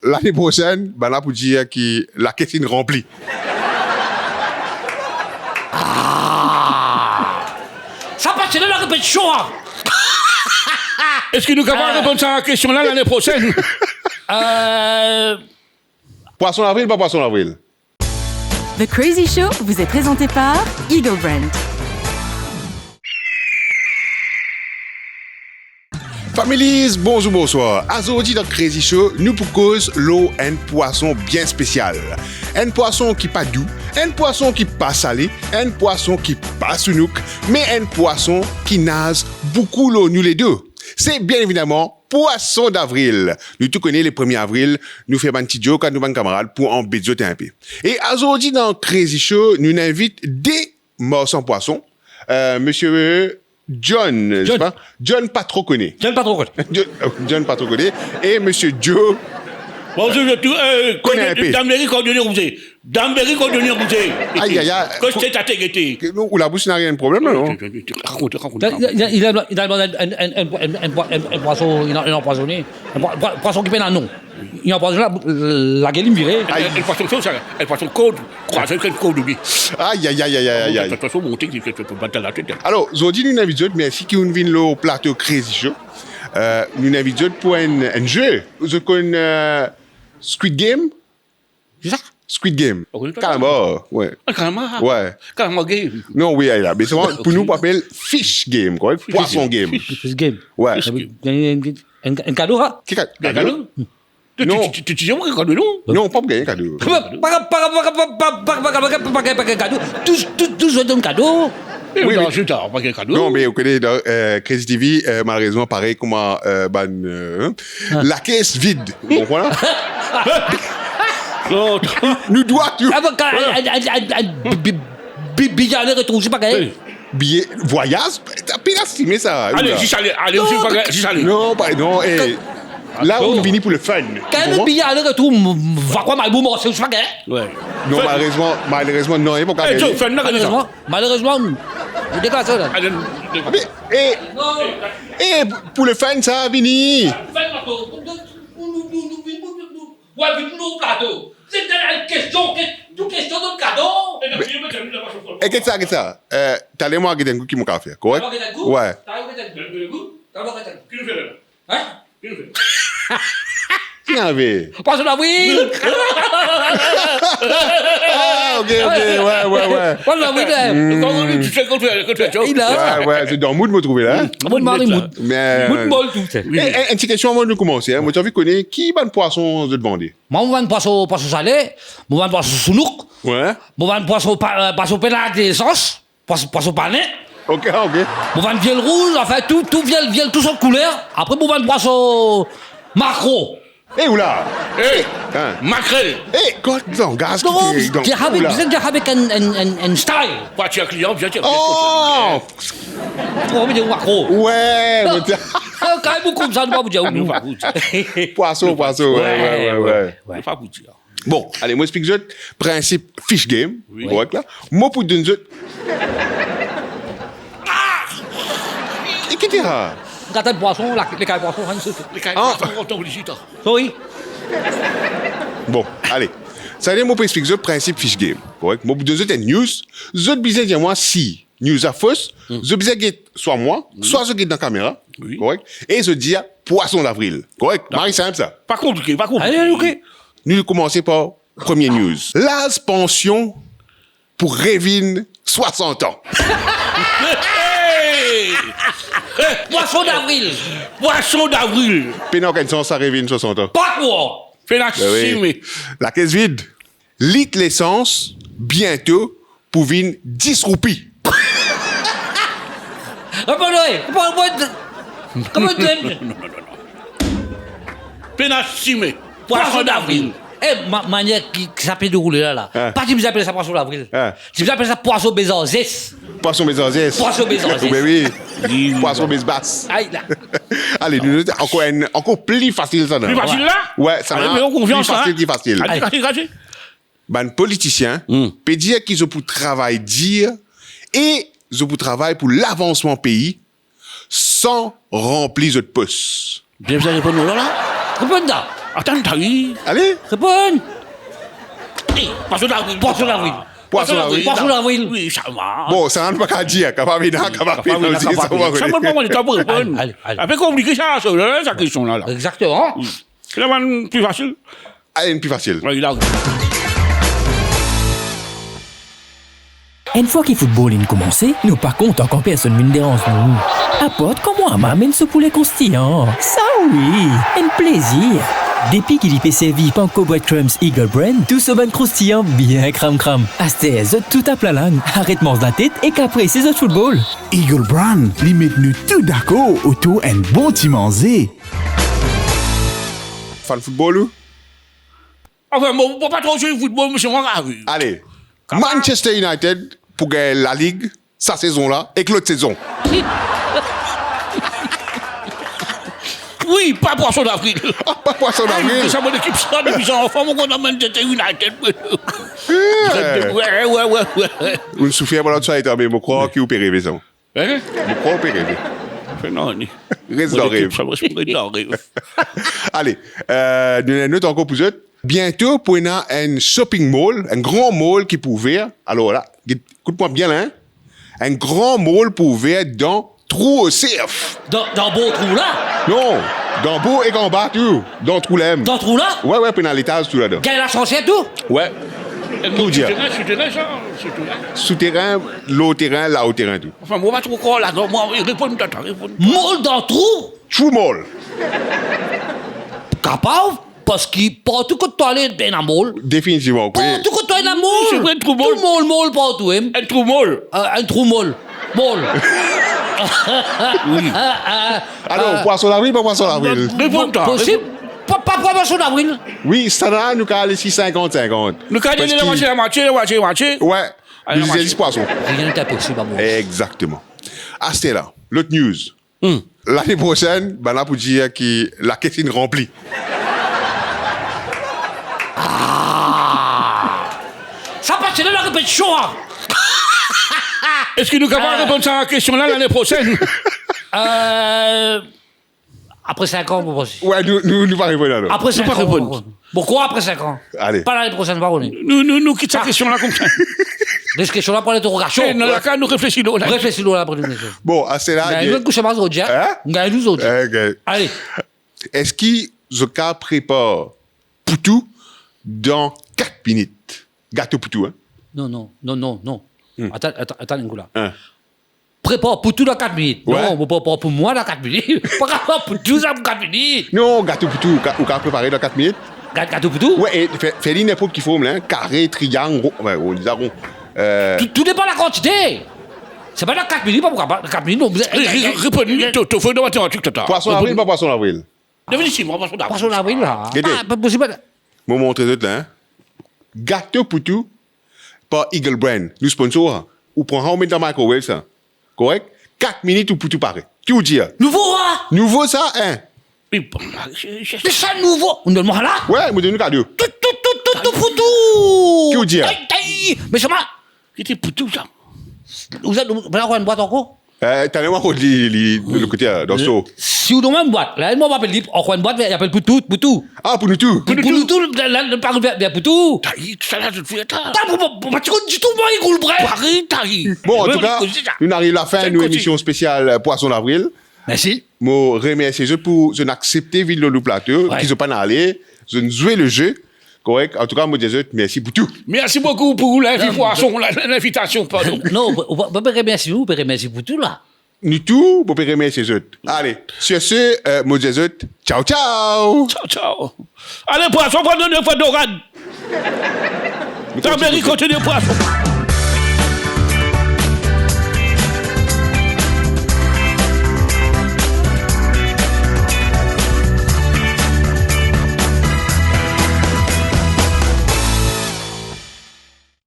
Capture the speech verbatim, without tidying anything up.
Lane prosenn, bann la pou dir ki lakes inn ranpli. Ah! Sa pa ti la repetision, ah! Eski nou kapav reponn sa kestion la lane prosenn? Euh, Pwason avril, pa pwason avril? The Crazy Show vous est présenté par Eagle Brand. Families, bonzour, bonswar. Azordi dan Crazy Show, nou pou koz lor enn pwason bien spesial. Enn pwason ki pa dou, enn pwason ki pa sale, enn pwason ki pa sounouk, me enn pwason ki naz boukou lor nou ledo. Se bien evidaman pwason davril. Nou tou kone le premie avril, nou fer bann ti joke ar nou bann kamarad pou anbet zot inpe. E azordi dan Crazy Show, nou invit de marsan pwason, euh, misie John, John. John pa tro kone. John pa tro kone. John, John pa tro kone. E misie Joe. Bonzour, zot tou, euh, kone inpe. Dam meri, kordone, ou se Dam meri, kordone, ou se. Aïe, aïe, aïe. Kote ta te gete? Non, ou labous nanye problem, non? Rakont, rakont. Il a, il a, il a, enn pwason, enn, enn pwason ki pena non. Li anpwazone la, lagel li vire. Enn, enn pwason sa, enn pwason kord, krwaze enn kord, li. Aïe, aïe, aïe. Enn pwason monte, ki, ki, ki bat dan latet. Alor, zordi nou invit zot, mersi ki ou'nn vinn lor plato Crazy Show. Euh, nou invit zot pou enn, enn ze. Zot konn, euh, Squid Game? Ki sa? Squid Game. Kalamar, wi. Ah, kalamar. Wi. Kalamar game. Non, wi, la. Me selman, pou nou, pou apel fish game, korek? Pwason game. Fish game. Wi. Fish game. Enn, enn, enn, enn kado, ha? Ki ka-, kado? Kado? Non. Ti, ti, ti, ti, ti, kado, non? Non, pa pou gagn kado. Pa, pa, pa gagn kado. Tou, tou, tou zot donn kado. Wi, wi. Non, pa gagn kado. Non, me ou kone, dan, euh, Crazy T V, euh, malerezman, parey kouma, euh, bann, euh, lakes vid. Ou konpran la? Non. Nou dwa tou. Ah, bon, kan, bi-, bi-, biye ale retour, se pa gagn. Biye vwayaz, ta pena sime sa. Ale, zis ale, ale, non, zis ale. Non, pa, non, eh, la, ou vini pou le fun. Kan mem biye ale retour, m-, m-, va kwa, mal bon marse, se pa gagn. Non, malerezman, malerezman, non, li pa gagn. Fun la, malerezman, malerezman, nou deklar sa la. Ale, nou deklar. Me, eh, eh, pou le fun, sa, vini. Fun, nou, nou, nou, nou, nou, nou, nou, Wa vinn nou plato. Se dan enn kestion, ke, tou kestion donn kado. E get sa, get sa. Eh, taler mo al get enn kou ki mo kav fer, korek? Mo get enn kou? Wi. Taler mo get enn kou. Taler mo get enn kou. Ki nou fer la? Hein? Ki nou fer? Ki nou fer? Pwason davril! Ah, ok, ok, wi, wi, wi. Pwason davril, wi. Hmm. Kan nou fer, kan nou fer, kan nou fer, wi, wi, se dan mood mo trouve la, hein? Mood mari, mood. Me, mood mol tou. Wi. Eh, eh, enn ti kestion avan nou koumanse, hein. Mo ti anvi kone ki bann pwason zot vande. Mwa, mo vann pwason, pwason sale, mo vann pwason sounouk, wi, mo vann pwason pa-, euh, pwason pena lesans, pwason, pwason pane. Ok, ok. Mo vann viel rouz, anfin, tou, tou viel, viel, tou sort kouler. Apre, mo vann pwason makro. Eh, oula! Eh, hein? Makrel. Eh, kot langaz ki... Non, te, te, oula. Bizin dir avek enn, enn, enn, enn style. Pwason klian, bizin dir. Oh! Ou anvi dir makro. Wi, non, mo ti... Ah, kan mem ou koumsa, nou pa pou dir. Ah, nou pa pou dir. Pwason, pwason, wi, wi, wi, wi. Wi. Nou pa pou dir. Bon, ale, mo explik zot prinsip fish game, wi, korek la. Mo pou donn zot... Ah! E ki ti sa? Gate pwason, la, lekay pwason, hein, se tou. Lekay pwason, otan oblizita. Sorry. Bon, ale. Sa vle dir mo pou explik zot prinsip fish game, korek? Mo pou donn zot enn news, zot bizin dir mwa si news la fos, zot bizin get swa mwa, swa zot get dan kamera, wi, korek? E zot dir pwason davril, korek? Dakor. Mari sinp sa. Pa konplike, pa konplike. Ale, ok. Nou koumanse par premie news. Laz pansion pou revinn swasant an. Hey! Pwason davril! Pwason davril! Pena okenn sans sa revinn swasant an. Pa krwar! Pena sime. Lakes vid. Lit lesans biento pou vinn dis roupi. Reponn, wi, reponn, reponn. Kouma to... Non, non, non, non. Pena sime. Pwason davril. Eh, ma-, manier ki, ki sa pe deroule la, la. Hein. Pa ti bizin apel sa pwason davril. Hein. Ti bizin apel sa pwason bezanzes. Pwason bezanzes. Pwason bezanzes. Be wi. Wi, wi, pwason bezbas. Ay, la. Ale, nou, ankor enn, ankor pli fasil sa, non? Pli fasil la? Wi, sa... Ale, la, me konfians, pli fasil ki fasil. Ale, fasil, fasil. Bann politisien pe dir ki zot pou travay dir e zot pou travay pou lavansman pei san ranpli zot pos. Bien, bizin reponn la, la. Reponn la. Atann, Taï. Ale. Reponn. Eh, pwason davril. Pwason davril. Pwason davril. Pwason davril. Wi, sa va. Bon, sa nou pa kapav dir, kapav ena, kapav ena, kapav ena. Sa, mo pa konn, sa pou reponn. Ale, ale, ale. Inpe konplike sa, sa, la, sa kestion la, la. Exactement. Wi. Ki la bann pli fasil? Ale, enn pli fasil. Wi, la. Enn fwa ki foutbol inn koumanse, nou pa kontan kan personn vinn deranz nou. Apart kan mo mama amenn so poule kroustiyan. Sa wi, enn plezir. Depi ki li pe servi panko breadcrumbs Eagle Brand, tou so bann kroustiyan bien kram kram. Aster zot tou tap lalang, aret manz latet ek apresie zot foutbol. Eagle Brand, li met nou tou dakor otour enn bon ti manze. Fan foutbol ou? Anfin, mo, mo pa tro swiv foutbol, me se mwa ki ariv. Ale. Kapav. Manchester United pou gagn Lalig sa sezon la ek lot sezon. Wi, pa pwason davril. Ah, pa pwason davril. Sa mo lekip sa depi zanfan, mo konn Manchester United. Yeah. Wi, wi, wi, wi. Ou soufer pandan sa letan, me mo krwar ki ou pe reve sa. Hein? Mo krwar ou pe reve. Fe non, ni. Res dan rev. Mo lekip sa, mo res dan rev. Ale, euh, nou ena enn not ankor pou zot. Biento pou ena enn shopping mall, enn gran mall ki pou ouver. Alor la, get, ekout mwa bien la, hein. Enn gran mall pou ouver dan Trou Osef. Dan, dan bor trou la? Non, dan bor ek anba tou, dan trou la mem. Dan trou la? Wi, wi, pou ena letaz tou ladan. Gagn lasanser tou? Wi. Enn mall souterin, souterin sa, souterin. Souterin, lor terin, lao terin tou. Anfin, mo pa tro krwar ladan, mo, reponn tata, reponn. Mall dan trou? Trou mall. Kapav? Parski partou kot to ale, ena mall. Definitivman, wi. Partou kot to ale, ena mall. Se vre, trou mall. Tou mall, mall partou, hein. Enn trou mall. Euh, enn trou mall. Mall. Wi. Ah, ah, alor, ah. Pwason davril, pa pwason davril? Reponn twa, posib. Pa, pa, pa pwason davril. Wi, sa la, nou kapav les li sinkant sinkant. Nou kapav les li lamwatie, lamwatie, lamwatie, lamwatie. Wi. Ale, nou lamwatie. Zis pwason. Rien n'est impossible à mon. Exactement. Aster la, lot news. Hmm. Lane prosenn, bann la pou dir ki lakes inn ranpli. Ah! Sa pa ti la repetision, hein? Eski nou kapav, euh, reponn sa kestion la lane prosenn? Euh, apre sink an, mo panse. Wi, nou, nou, nou pa reponn alor. Apre sink an, nou pa reponn. Bon, krwar apre sink an? Ale. Pa lane prosenn, pa kone. Nou, nou, nou kit sa kestion la koumsa. Les kestion la pou linterogasion. Eh, nou, la, kan nou reflesi lor la. Reflesi lor la, apre nou mete. Bon, aster la, nou gagn kousa zordi, hein? Hein? Nou gagn zordi. Ok. Ale. Eski zot kapav prepar pou tou dan kat minit? Gato pou tou, hein? Non, non, non, non, non. Hmm. Atann, atann, atann enn kou la. Hein. Prepar pou tou dan kat minit. Wi. Non, mo prepar pou mwa dan kat minit. Pa prepar pou tou sa pou kat minit. Non, gato pou tou, ou ka, ou ka prepare dan kat minit. Ga-, gato pou tou? Wi, e fer, fer li ninport ki form la, hein, kare, triang, ron, wi, ron, deza ron. Euh, tou, tou depann lakantite. Se pa dan kat minit, pa pou kapab, kat minit, non. Re-, re-, reponn li, to, to fer dan matematik, tata. Pwason davril, pa pwason davril? Definitivman, pwason davril. Pwason davril la. Gete. Ah, pa posib. Mo montre zot la, hein. Gato pou tou par Eagle Brand, nou sponsor, hein. Ou pran sa, ou met dan microwave sa. Korek? Kat minit ou pou tou pare. Ki ou dir? Nouvo, hein? Nouvo sa, hein? Wi, bon, se, se, se sa nouvo. Ou donn mwa la? Wi, mo donn ou kado. Tou, tou, tou, tou, tou pou tou. Ki ou dir? Tay, tay. Me sa ma. Ki ti pou tou sa? Ou sa, ou pa ankor enn bwat ankor? Eh, talè mo rakont li, li, lot kote, dan so. Si ou donn mwa enn bwat, la, mo apel li, ankor enn bwat, li apel pou tou, pou tou. Ah, pou nou tou. Pou nou tou, la, la, pa pou tou. Tay, sa la, zot fer ta. Ta, pou, pou, pou, pa ti konn ditou, mwa, li koul bre. Pare, tay. Bon, antouka, nou ariv lafin nou emision spesial, euh, Pwason Davril. Mersi. Mo remersie zot pou zot aksepte vinn lor nou plato, wi, ki zot pa ale, zot zwe le jeu, korek? Antouka, mo dir zot mersi pou tou. Mersi boukou pou linvi-, pwason, la, linvitasion, pardon. Non, ou pa, ou pa pe remersie nou, ou pe remersie pou tou la. Nou tou, mo pe remersie zot. Ale, sur ce, euh, mo dir zot, ciao, ciao. Ciao, ciao. Ale, pwason, pran de fwa dorad. Tanberi kote de pwason.